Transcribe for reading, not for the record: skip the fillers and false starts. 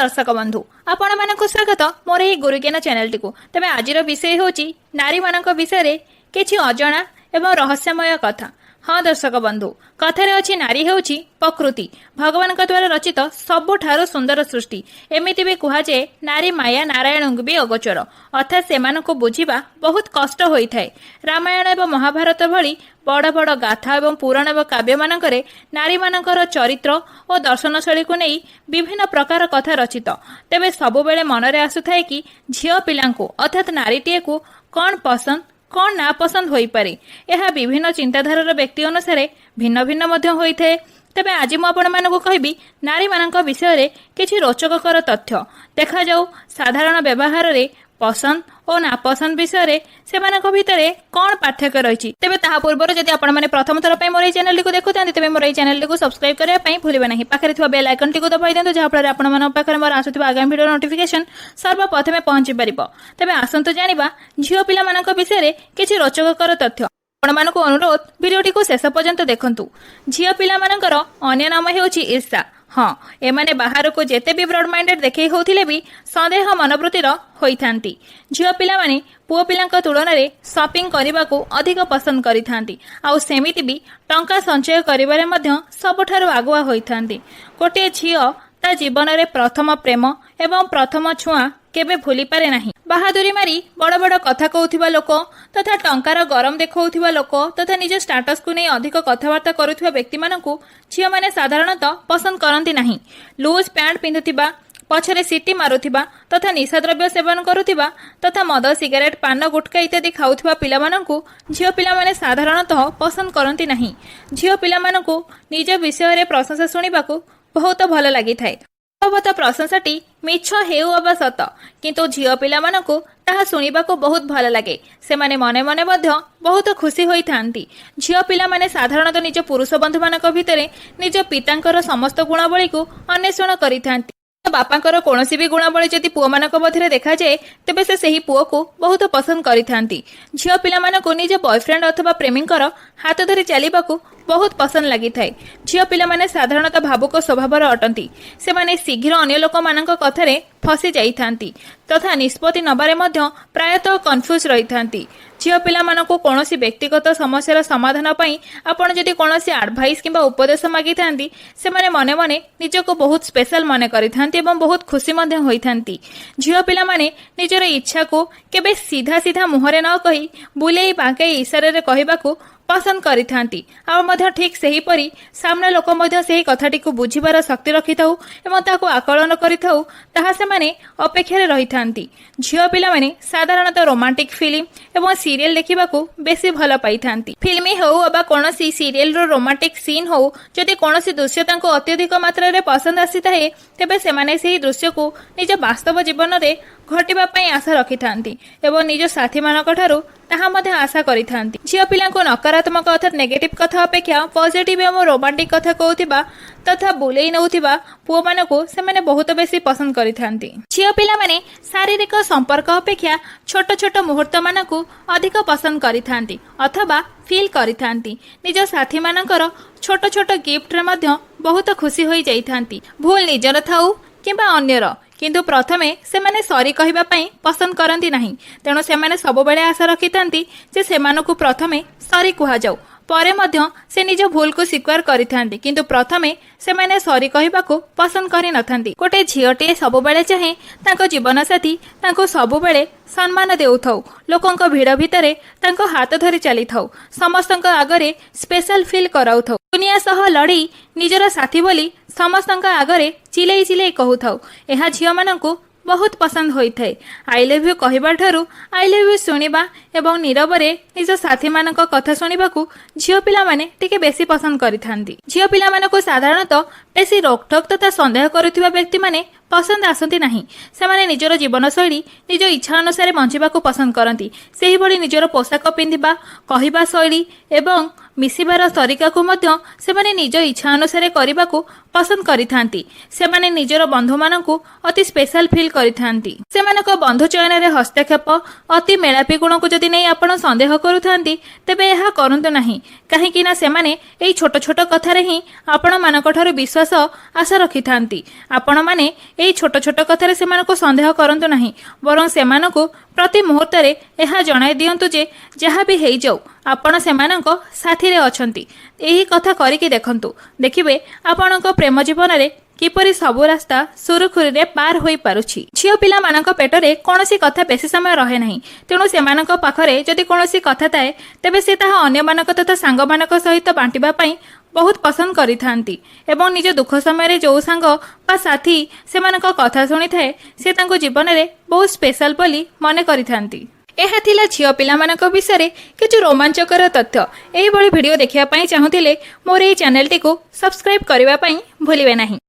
ଦର୍ଶକ ବନ୍ଧୁ, ଆପଣମାନଙ୍କୁ ସ୍ୱାଗତ ମୋର ଏହି ଗୁରୁଜ୍ଞାନ ଚ୍ୟାନେଲଟିକୁ। ତେବେ ଆଜିର ବିଷୟ ହେଉଛି ନାରୀମାନଙ୍କ ବିଷୟରେ କିଛି ଅଜଣା ଏବଂ ରହସ୍ୟମୟ କଥା। ହଁ ଦର୍ଶକ ବନ୍ଧୁ, କଥାରେ ଅଛି, ନାରୀ ହେଉଛି ପ୍ରକୃତି, ଭଗବାନଙ୍କ ଦ୍ୱାରା ରଚିତ ସବୁଠାରୁ ସୁନ୍ଦର ସୃଷ୍ଟି। ଏମିତି ବି କୁହାଯାଏ, ନାରୀ ମାୟା ନାରାୟଣଙ୍କୁ ବି ଅଗୋଚର। ଅର୍ଥାତ୍ ସେମାନଙ୍କୁ ବୁଝିବା ବହୁତ କଷ୍ଟ ହୋଇଥାଏ। ରାମାୟଣ ଏବଂ ମହାଭାରତ ଭଳି ବଡ଼ ବଡ଼ ଗାଥା ଏବଂ ପୁରାଣ ଏବଂ କାବ୍ୟମାନଙ୍କରେ ନାରୀମାନଙ୍କର ଚରିତ୍ର ଓ ଦର୍ଶନଶୈଳୀକୁ ନେଇ ବିଭିନ୍ନ ପ୍ରକାର କଥା ରଚିତ। ତେବେ ସବୁବେଳେ ମନରେ ଆସୁଥାଏ କି ଝିଅ ପିଲାଙ୍କୁ, ଅର୍ଥାତ୍ ନାରୀଟିଏକୁ କ'ଣ ପସନ୍ଦ, କ'ଣ ନାପସନ୍ଦ ହୋଇପାରେ? ଏହା ବିଭିନ୍ନ ଚିନ୍ତାଧାରାର ବ୍ୟକ୍ତି ଅନୁସାରେ ଭିନ୍ନ ଭିନ୍ନ ମଧ୍ୟ ହୋଇଥାଏ। ତେବେ ଆଜି ମୁଁ ଆପଣମାନଙ୍କୁ କହିବି ନାରୀମାନଙ୍କ ବିଷୟରେ କିଛି ରୋଚକକର ତଥ୍ୟ। ଦେଖାଯାଉ, ସାଧାରଣ ବ୍ୟବହାରରେ ପସନ୍ଦ ଓ ନାପସନ୍ଦ ବିଷୟରେ ସେମାନଙ୍କ ଭିତରେ କ'ଣ ପାର୍ଥକ୍ୟ ରହିଛି। ତେବେ ତାହା ପୂର୍ବରୁ ଯଦି ଆପଣମାନେ ପ୍ରଥମ ଥର ପାଇଁ ମୋର ଏହି ଚ୍ୟାନେଲଟିକୁ ଦେଖୁଥାନ୍ତି, ତେବେ ମୋର ଏହି ଚ୍ୟାନେଲଟିକୁ ସବସ୍କ୍ରାଇବ କରିବା ପାଇଁ ଭୁଲିବେ ନାହିଁ। ପାଖରେ ଥିବା ବେଲ୍ ଆଇକନ୍ଟିକୁ ଦବାଇ ଦିଅନ୍ତୁ, ଯାହାଫଳରେ ଆପଣମାନଙ୍କ ପାଖରେ ମୋର ଆସୁଥିବା ଆଗାମୀ ଭିଡ଼ିଓ ନୋଟିଫିକେସନ୍ ସର୍ବପ୍ରଥମେ ପହଞ୍ଚି ପାରିବ। ତେବେ ଆସନ୍ତୁ ଜାଣିବା ଝିଅ ପିଲାମାନଙ୍କ ବିଷୟରେ କିଛି ରୋଚକକର ତଥ୍ୟ। ଆପଣମାନଙ୍କୁ ଅନୁରୋଧ, ଭିଡ଼ିଓଟିକୁ ଶେଷ ପର୍ଯ୍ୟନ୍ତ ଦେଖନ୍ତୁ। ଝିଅ ପିଲାମାନଙ୍କର ଅନ୍ୟ ନାମ ହେଉଛି ଈର୍ଷା। ହଁ, ଏମାନେ ବାହାରକୁ ଯେତେ ବି ବ୍ରଡ୍ ମାଇଣ୍ଡେଡ୍ ଦେଖେଇ ହେଉଥିଲେ ବି ସନ୍ଦେହ ମନୋବୃତ୍ତିର ହୋଇଥାନ୍ତି। ଝିଅ ପିଲାମାନେ ପୁଅ ପିଲାଙ୍କ ତୁଳନାରେ ସପିଂ କରିବାକୁ ଅଧିକ ପସନ୍ଦ କରିଥାନ୍ତି। ଆଉ ସେମିତି ବି ଟଙ୍କା ସଞ୍ଚୟ କରିବାରେ ମଧ୍ୟ ସବୁଠାରୁ ଆଗୁଆ ହୋଇଥାନ୍ତି। ଗୋଟିଏ ଝିଅ ତା ଜୀବନରେ ପ୍ରଥମ ପ୍ରେମ ଏବଂ ପ୍ରଥମ ଛୁଆଁ କେବେ ଭୁଲିପାରେ ନାହିଁ। ବାହାଦୁରୀ ମାରି ବଡ଼ ବଡ଼ କଥା କହୁଥିବା ଲୋକ ତଥା ଟଙ୍କାର ଗରମ ଦେଖାଉଥିବା ଲୋକ ତଥା ନିଜ ଷ୍ଟାଟସକୁ ନେଇ ଅଧିକ କଥାବାର୍ତ୍ତା କରୁଥିବା ବ୍ୟକ୍ତିମାନଙ୍କୁ ଝିଅମାନେ ସାଧାରଣତଃ ପସନ୍ଦ କରନ୍ତି ନାହିଁ। ଲୁଜ୍ ପ୍ୟାଣ୍ଟ ପିନ୍ଧୁଥିବା, ପଛରେ ସିଟି ମାରୁଥିବା ତଥା ନିଶାଦ୍ରବ୍ୟ ସେବନ କରୁଥିବା ତଥା ମଦ, ସିଗାରେଟ, ପାନ, ଗୁଟକା ଇତ୍ୟାଦି ଖାଉଥିବା ପିଲାମାନଙ୍କୁ ଝିଅ ପିଲାମାନେ ସାଧାରଣତଃ ପସନ୍ଦ କରନ୍ତି ନାହିଁ। ଝିଅ ପିଲାମାନଙ୍କୁ ନିଜ ବିଷୟରେ ପ୍ରଶଂସା ଶୁଣିବାକୁ ବହୁତ ଭଲ ଲାଗିଥାଏ। ସମ୍ଭବତଃ ପ୍ରଶଂସାଟି ମିଛ ହେଉ ଅବା ସତ, କିନ୍ତୁ ଝିଅ ପିଲାମାନଙ୍କୁ ତାହା ଶୁଣିବାକୁ ବହୁତ ଭଲ ଲାଗେ। ସେମାନେ ମନେ ମନେ ମଧ୍ୟ ବହୁତ ଖୁସି ହୋଇଥାନ୍ତି। ଝିଅ ପିଲାମାନେ ସାଧାରଣତଃ ନିଜ ପୁରୁଷ ବନ୍ଧୁମାନଙ୍କ ଭିତରେ ନିଜ ପିତାଙ୍କର ସମସ୍ତ ଗୁଣାବଳୀକୁ ଅନ୍ୱେଷଣ କରିଥାନ୍ତି। ବାପାଙ୍କର କୌଣସି ବି ଗୁଣାବଳୀ ଯଦି ପୁଅମାନଙ୍କ ମଧ୍ୟରେ ଦେଖାଯାଏ, ତେବେ ସେ ସେହି ପୁଅକୁ ବହୁତ ପସନ୍ଦ କରିଥାନ୍ତି। ଝିଅ ପିଲାମାନଙ୍କୁ ନିଜ ବୟଫ୍ରେଣ୍ଡ ଅଥବା ପ୍ରେମୀଙ୍କର ହାତ ଧରି ଚାଲିବାକୁ ବହୁତ ପସନ୍ଦ ଲାଗିଥାଏ। ଝିଅ ପିଲାମାନେ ସାଧାରଣତଃ ଭାବୁକ ସ୍ୱଭାବର ଅଟନ୍ତି। ସେମାନେ ଶୀଘ୍ର ଅନ୍ୟ ଲୋକମାନଙ୍କ କଥାରେ ଫସି ଯାଇଥାନ୍ତି ତଥା ନିଷ୍ପତ୍ତି ନେବାରେ ମଧ୍ୟ ପ୍ରାୟତଃ କନଫ୍ୟୁଜ୍ ରହିଥାନ୍ତି। ଝିଅ ପିଲାମାନଙ୍କୁ କୌଣସି ବ୍ୟକ୍ତିଗତ ସମସ୍ୟାର ସମାଧାନ ପାଇଁ ଆପଣ ଯଦି କୌଣସି ଆଡଭାଇସ୍ କିମ୍ବା ଉପଦେଶ ମାଗିଥାନ୍ତି, ସେମାନେ ମନେ ମନେ ନିଜକୁ ବହୁତ ସ୍ପେଶାଲ ମନେ କରିଥାନ୍ତି ଏବଂ ବହୁତ ଖୁସି ମଧ୍ୟ ହୋଇଥାନ୍ତି। ଝିଅ ପିଲାମାନେ ନିଜର ଇଚ୍ଛାକୁ କେବେ ସିଧା ସିଧା ମୁହଁରେ ନ କହି ବୁଲେଇ ବାଙ୍କେଇ ଇଶାରାରେ କହିବାକୁ ପସନ୍ଦ କରିଥାନ୍ତି। ଆଉ ମଧ୍ୟ ଠିକ୍ ସେହିପରି ସାମ୍ନା ଲୋକ ମଧ୍ୟ ସେହି କଥାଟିକୁ ବୁଝିବାର ଶକ୍ତି ରଖିଥାଉ ଏବଂ ତାକୁ ଆକଳନ କରିଥାଉ, ତାହା ସେମାନେ ଅପେକ୍ଷାରେ ରହିଥାନ୍ତି। ଝିଅ ପିଲାମାନେ ସାଧାରଣତଃ ରୋମାଣ୍ଟିକ୍ ଫିଲ୍ମ ଏବଂ ସିରିଏଲ ଦେଖିବାକୁ ବେଶୀ ଭଲ ପାଇଥାନ୍ତି। ଫିଲ୍ମ ହେଉ ଅବା କୌଣସି ସିରିଏଲର ରୋମାଣ୍ଟିକ୍ ସିନ୍ ହେଉ, ଯଦି କୌଣସି ଦୃଶ୍ୟ ତାଙ୍କୁ ଅତ୍ୟଧିକ ମାତ୍ରାରେ ପସନ୍ଦ ଆସିଥାଏ, ତେବେ ସେମାନେ ସେହି ଦୃଶ୍ୟକୁ ନିଜ ବାସ୍ତବ ଜୀବନରେ ଘଟିବା ପାଇଁ ଆଶା ରଖିଥାନ୍ତି ଏବଂ ନିଜ ସାଥୀମାନଙ୍କ ଠାରୁ ତାହା ମଧ୍ୟ ଆଶା କରିଥାନ୍ତି। ଝିଅ ପିଲାଙ୍କୁ ନକାରାତ୍ମକ, ଅର୍ଥାତ୍ ନେଗେଟିଭ କଥା ଅପେକ୍ଷା ପଜିଟିଭ ଏବଂ ରୋମାଣ୍ଟିକ କଥା କହୁଥିବା ତଥା ବୁଲେଇ ନେଉଥିବା ପୁଅମାନଙ୍କୁ ସେମାନେ ବହୁତ ବେଶୀ ପସନ୍ଦ କରିଥାନ୍ତି। ଝିଅ ପିଲାମାନେ ଶାରୀରିକ ସମ୍ପର୍କ ଅପେକ୍ଷା ଛୋଟ ଛୋଟ ମୁହୂର୍ତ୍ତମାନଙ୍କୁ ଅଧିକ ପସନ୍ଦ କରିଥାନ୍ତି ଅଥବା ଫିଲ୍ କରିଥାନ୍ତି। ନିଜ ସାଥୀମାନଙ୍କର ଛୋଟ ଛୋଟ ଗିଫ୍ଟରେ ମଧ୍ୟ ବହୁତ ଖୁସି ହୋଇଯାଇଥାନ୍ତି। ଭୁଲ ନିଜର ଥାଉ କିମ୍ବା ଅନ୍ୟର, କିନ୍ତୁ ପ୍ରଥମେ ସେମାନେ ସରି କହିବା ପାଇଁ ପସନ୍ଦ କରନ୍ତି ନାହିଁ। ତେଣୁ ସେମାନେ ସବୁବେଳେ ଆଶା ରଖିଥାନ୍ତି ଯେ ସେମାନଙ୍କୁ ପ୍ରଥମେ ସରି କୁହାଯାଉ। ପରେ ମଧ୍ୟ ସେ ନିଜ ଭୁଲକୁ ସ୍ୱୀକାର କରିଥାନ୍ତି, କିନ୍ତୁ ପ୍ରଥମେ ସେମାନେ ସରି କହିବାକୁ ପସନ୍ଦ କରିନଥାନ୍ତି। ଗୋଟେ ଝିଅଟିଏ ସବୁବେଳେ ଚାହେଁ ତାଙ୍କ ଜୀବନସାଥୀ ତାଙ୍କୁ ସବୁବେଳେ ସମ୍ମାନ ଦେଉଥାଉ, ଲୋକଙ୍କ ଭିଡ଼ ଭିତରେ ତାଙ୍କ ହାତ ଧରି ଚାଲିଥାଉ, ସମସ୍ତଙ୍କ ଆଗରେ ସ୍ପେଶାଲ ଫିଲ୍ କରାଉଥାଉ, ଦୁନିଆ ସହ ଲଢ଼ି ନିଜର ସାଥୀ ବୋଲି ସମସ୍ତଙ୍କ ଆଗରେ ଚିଲେଇ ଚିଲେଇ କହୁଥାଉ। ଏହା ଝିଅମାନଙ୍କୁ ବହୁତ ପସନ୍ଦ ହୋଇଥାଏ। I love you କହିବା ଠାରୁ I love you ଶୁଣିବା ଏବଂ ନୀରବରେ ନିଜ ସାଥୀମାନଙ୍କ କଥା ଶୁଣିବାକୁ ଝିଅ ପିଲାମାନେ ଟିକେ ବେଶୀ ପସନ୍ଦ କରିଥାନ୍ତି। ଝିଅ ପିଲାମାନଙ୍କୁ ସାଧାରଣତଃ ବେଶୀ ରୋକଠୋକ ତଥା ସନ୍ଦେହ କରୁଥିବା ବ୍ୟକ୍ତିମାନେ ପସନ୍ଦ ଆସନ୍ତି ନାହିଁ। ସେମାନେ ନିଜର ଜୀବନଶୈଳୀ ନିଜ ଇଚ୍ଛା ଅନୁସାରେ ବଞ୍ଚିବାକୁ ପସନ୍ଦ କରନ୍ତି। ସେହିଭଳି ନିଜର ପୋଷାକ ପିନ୍ଧିବା, କହିବା ଶୈଳୀ ଏବଂ ମିଶିବାର ତରିକାକୁ ମଧ୍ୟ ସେମାନେ ନିଜ ଇଚ୍ଛା ଅନୁସାରେ କରିବାକୁ ପସନ୍ଦ କରିଥାନ୍ତି। ସେମାନେ ନିଜର ବନ୍ଧୁମାନଙ୍କୁ ଅତି ସ୍ପେଶାଲ ଫିଲ୍ କରିଥାନ୍ତି। ସେମାନଙ୍କ ବନ୍ଧୁ ଚୟନରେ ହସ୍ତକ୍ଷେପ, ଅତି ମେଳାପି ଗୁଣକୁ ଯଦି ନେଇ ଆପଣ ସନ୍ଦେହ କରୁଥାନ୍ତି, ତେବେ ଏହା କରନ୍ତୁ ନାହିଁ। କାହିଁକି ନା ସେମାନେ ଏଇ ଛୋଟ ଛୋଟ କଥାରେ ହିଁ ଆପଣମାନଙ୍କ ଠାରୁ ବିଶ୍ୱାସ ଆଶା ରଖିଥାନ୍ତି। ଆପଣମାନେ ଏଇ ଛୋଟ ଛୋଟ କଥାରେ ସେମାନଙ୍କୁ ସନ୍ଦେହ କରନ୍ତୁ ନାହିଁ, ବରଂ ସେମାନଙ୍କୁ ପ୍ରତି ମୁହୂର୍ତ୍ତରେ ଏହା ଜଣାଇ ଦିଅନ୍ତୁ ଯେ ଯାହା ବି ହେଇଯାଉ, ଆପଣ ସେମାନଙ୍କ ସାଥିରେ ଅଛନ୍ତି। ଏହି କଥା କରିକି ଦେଖନ୍ତୁ, ଦେଖିବେ ଆପଣଙ୍କ ପ୍ରେମ ଜୀବନରେ କିପରି ସବୁ ରାସ୍ତା ସୁରୁଖୁରୁରେ ପାର ହୋଇପାରୁଛି। ଝିଅ ପିଲାମାନଙ୍କ ପେଟରେ କୌଣସି କଥା ବେଶୀ ସମୟ ରହେ ନାହିଁ। ତେଣୁ ସେମାନଙ୍କ ପାଖରେ ଯଦି କୌଣସି କଥା ଥାଏ, ତେବେ ସେ ତାହା ଅନ୍ୟମାନଙ୍କ ତଥା ସାଙ୍ଗମାନଙ୍କ ସହିତ ବାଣ୍ଟିବା ପାଇଁ ବହୁତ ପସନ୍ଦ କରିଥାନ୍ତି ଏବଂ ନିଜ ଦୁଃଖ ସମୟରେ ଯେଉଁ ସାଙ୍ଗ ବା ସାଥୀ ସେମାନଙ୍କ କଥା ଶୁଣିଥାଏ, ସେ ତାଙ୍କୁ ଜୀବନରେ ବହୁତ ସ୍ପେଶାଲ ବୋଲି ମନେ କରିଥାନ୍ତି। ଏହା ଥିଲା ଝିଅ ପିଲାମାନଙ୍କ ବିଷୟରେ କିଛି ରୋମାଞ୍ଚକର ତଥ୍ୟ। ଏହିଭଳି ଭିଡ଼ିଓ ଦେଖିବା ପାଇଁ ଚାହୁଁଥିଲେ ମୋର ଏହି ଚ୍ୟାନେଲଟିକୁ ସବସ୍କ୍ରାଇବ୍ କରିବା ପାଇଁ ଭୁଲିବେ ନାହିଁ।